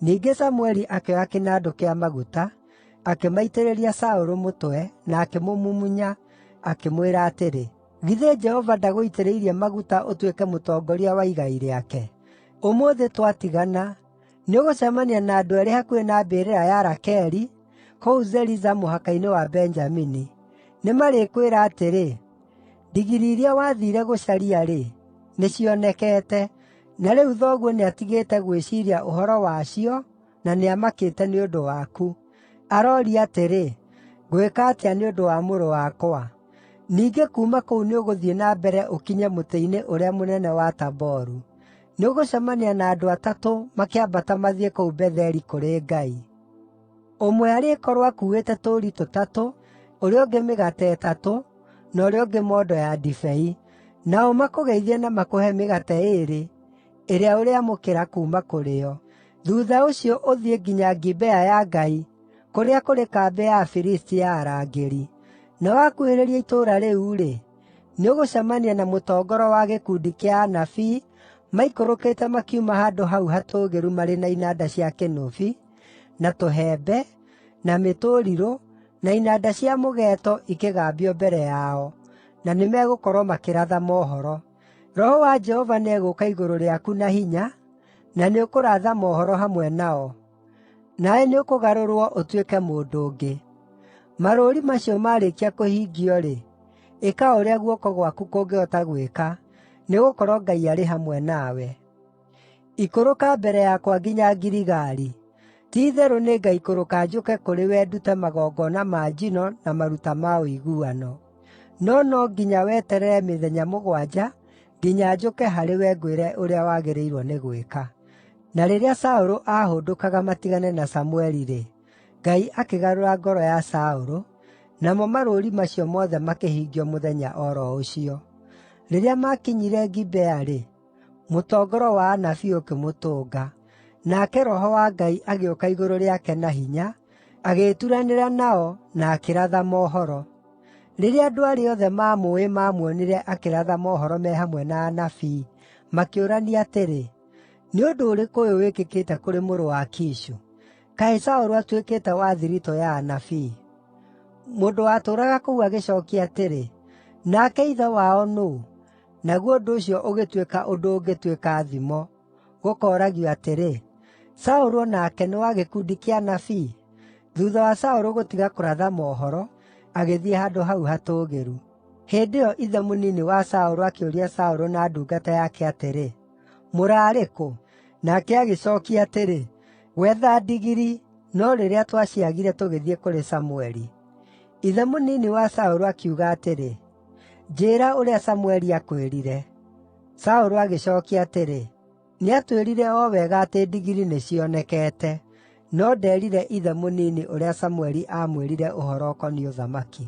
Ningĩ Samũeli akĩoya kĩnandũ kĩa maguta, akĩmaitĩrĩria Saũlũ mũtwe, na akĩmũmumunya, akĩmwĩra atĩrĩ, “Githĩ Jehova ndagũitĩrĩirie maguta ũtuĩke mũtongoria wa igai rĩake? Ũmũthĩ twatigana, nĩũgũcemania na andũ eerĩ hakuhĩ na mbĩrĩra ya Rakeli, kũu Zeliza mũhaka-inĩ wa Benjamini. Nĩmarĩkwĩra atĩrĩ, ‘Ndigiri iria wathiire gũcaria-rĩ, nĩcionekete. Na rĩu thoguo nĩatigĩte gwĩciiria ũhoro wacio na nĩamakĩte nĩ ũndũ waku. Aroria atĩrĩ, “Ngwĩka atĩa nĩ ũndũ wa mũrũ wakwa?” ’ Ningĩ kuuma kũu nĩũgũthiĩ na mbere ũkinye mũtĩ-inĩ ũrĩa mũnene wa Taboru. Nĩũgũcemania na andũ atatũ makĩambata mathiĩ kũu Betheli kũrĩ Ngai. Ũmwe arĩkorwo akuuĩte tũũri tũtatũ, ũrĩa ũngĩ mĩgate ĩtatũ, na ũrĩa ũngĩ mondo ya ndibei. Nao makũgeithie na makũhe mĩgate ĩĩrĩ, ĩrĩa ũrĩamũkĩra kuuma kũrĩ o. Thuutha ũcio ũthiĩ nginya Gibea ya Ngai, kũrĩa kũrĩ kambĩ ya Afilisti ya arangĩri. Na wakuhĩrĩria itũũra rĩu-rĩ, nĩũgũcemania na mũtongoro wa gĩkundi kĩa anabii maikũrũkĩte makiuma handũ hau hatũũgĩru marĩ na inanda cia kĩnũbi, na tũhembe, na mĩtũrirũ, na inanda cia mũgeeto ikĩgambio mbere yao, na nĩmegũkorwo makĩratha mohoro. Roho wa Jehova nĩegũũka igũrũ rĩaku na hinya, na nĩũkũratha mohoro hamwe nao. Nawe nĩũkũgarũrwo ũtuĩke mũndũ ũngĩ. Marũũri macio marĩkia kũhingio-rĩ, ĩka o ũrĩa guoko gwaku kũngĩhota gwĩka, nĩgũkorwo Ngai arĩ hamwe nawe. Ikũrũka mbere yakwa nginya Giligali. Ti-itherũ nĩngaikũrũka njũke kũrĩ we ndute magongona ma njino na maruta ma ũiguano. No no nginya weterere mĩthenya mũgwanja nginya njũke harĩwe ngwĩre ũrĩa wagĩrĩirwo nĩ gwĩka.” Na rĩrĩa Saũlũ aahũndũkaga matigane na Samũeli-rĩ, Ngai akĩgarũra ngoro ya Saũlũ, namo marũũri macio mothe makĩhingio mũthenya o ro ũcio. Rĩrĩa maakinyire Gibea-rĩ, mũtongoro wa anabii ũkĩmũtũnga, nake Roho wa Ngai agĩũka igũrũ rĩake na hinya, agĩĩturanĩra nao, na akĩratha mohoro. Rĩrĩa andũ arĩa othe maamũũĩ maamuonire akĩratha mohoro me hamwe na anabii, makĩũrania atĩrĩ, “Nĩ ũndũ ũrĩkũ ũyũ wĩkĩkĩte kũrĩ mũrũ wa Kishu? Kaĩ Saũlũ atuĩkĩte wa thiritũ ya anabii?” Mũndũ watũũraga kũu agĩcookia atĩrĩ, “Nake ithe wao nũũ?” Naguo ũndũ ũcio ũgĩtuĩka ũndũ ũngĩtuĩka thimo, gũkooragio atĩrĩ, “Saũlũ o nake nĩ wa gĩkundi kĩa anabii?” Thuutha wa Saũlũ gũtiga kũratha mohoro, agĩthiĩ handũ hau hatũũgĩru. Hĩndĩ ĩyo ithe mũnini wa Saũlũ akĩũria Saũlũ na ndungata yake atĩrĩ, “Mũraarĩ kũ?” Nake agĩcookia atĩrĩ, “Gwetha ndigiri, no rĩrĩa twaciagire tũgĩthiĩ kũrĩ Samũeli.” Ithe mũnini wa Saũlũ akiuga atĩrĩ, “Njĩĩra ũrĩa Samũeli aakwĩrire.” Saũlũ agĩcookia atĩrĩ, “Nĩatwĩrire o wega atĩ ndigiri nĩcionekete.” No ndeerire ithe mũnini ũrĩa Samũeli aamwĩrire ũhoro ũkoniĩ ũthamaki.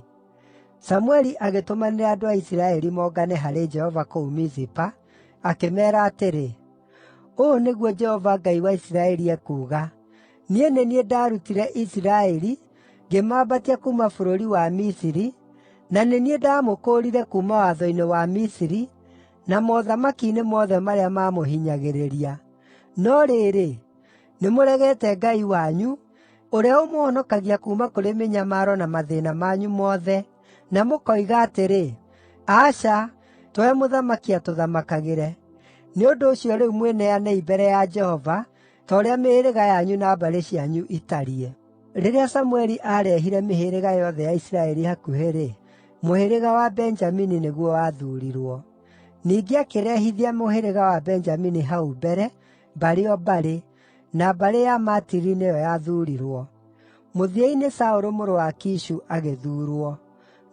Samũeli agĩtũmanĩra andũ a Isiraeli mongane harĩ Jehova kũu Mizipa, akĩmeera atĩrĩ, “Ũũ nĩguo Jehova Ngai wa Isiraeli ekuuga: Niĩ nĩ niĩ ndaarutire Isiraeli, ngĩmaambatia kuuma bũrũri wa Misiri, na nĩ niĩ ndaamũkũũrire kuuma watho-inĩ wa Misiri, na mothamaki-inĩ mothe marĩa maamũhinyagĩrĩria. No rĩrĩ, nĩmũregete Ngai wanyu, ũrĩa ũmũhonokagia kuuma kũrĩ mĩnyamaro na mathĩĩna manyu mothe, na mũkoiga atĩrĩ, ‘Aca, tũhe mũthamaki atũthamakagĩre.’ Nĩ ũndũ ũcio rĩu mwĩneanei mbere ya Jehova ta ũrĩa mĩhĩrĩga yanyu na mbarĩ cianyu itariĩ.” Rĩrĩa Samũeli aarehire mĩhĩrĩga yothe ya Isiraeli hakuhĩ-rĩ, mũhĩrĩga wa Benjamini nĩguo wathuurirwo. Ningĩ akĩrehithia mũhĩrĩga wa Benjamini hau mbere, mbarĩ o mbarĩ, na mbarĩ ya Matiri nĩyo yathuurirwo. Mũthia-inĩ Saũlũ mũrũ wa Kishu agĩthuurwo.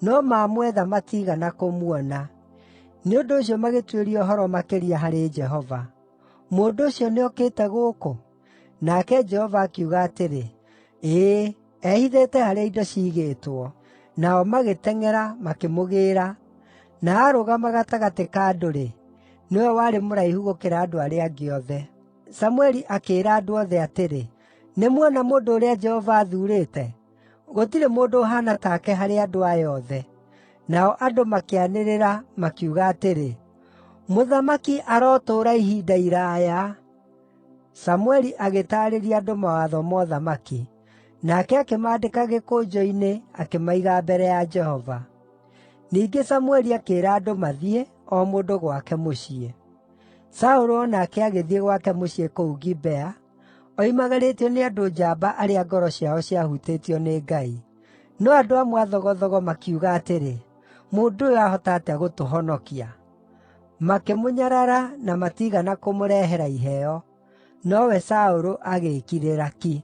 No maamwetha matiigana kũmuona. Nĩ ũndũ ũcio magĩtuĩria ũhoro makĩria harĩ Jehova. “Mũndũ ũcio nĩokĩte gũkũ?” Nake Jehova akiuga atĩrĩ, “Ĩĩ, ehithĩte harĩa indo ciigĩtwo.” Nao magĩteng'era, makĩmũgĩĩra, na aarũgama gatagatĩ ka andũ-rĩ, nĩwe warĩ mũraihu gũkĩra andũ arĩa angĩ othe. Samũeli akĩĩra andũ othe atĩrĩ, “Nĩmuona mũndũ ũrĩa Jehova athuurĩte? Gũtirĩ mũndũ ũhaana take harĩ andũ aya othe.” Nao andũ makĩanĩrĩra, makiuga atĩrĩ, “Mũthamaki arotũũra ihinda iraaya!” Samũeli agĩtaarĩria andũ mawatho ma ũthamaki. Nake akĩmaandĩka gĩkũnjo-inĩ akĩmaiga mbere ya Jehova. Ningĩ Samũeli akĩĩra andũ mathiĩ, o mũndũ gwake mũciĩ. Saũlũ o nake agĩthiĩ gwake mũciĩ kũu Gibea, oimagarĩtio nĩ andũ njamba arĩa ngoro ciao ciahutĩtio nĩ Ngai. No andũ amwe a thogothogo makiuga atĩrĩ, “Mũndũ ũyũ aahota atĩa gũtũhonokia?” Makĩmũnyarara na matiigana kũmũrehera iheo. Nowe Saũlũ agĩĩkirĩra ki.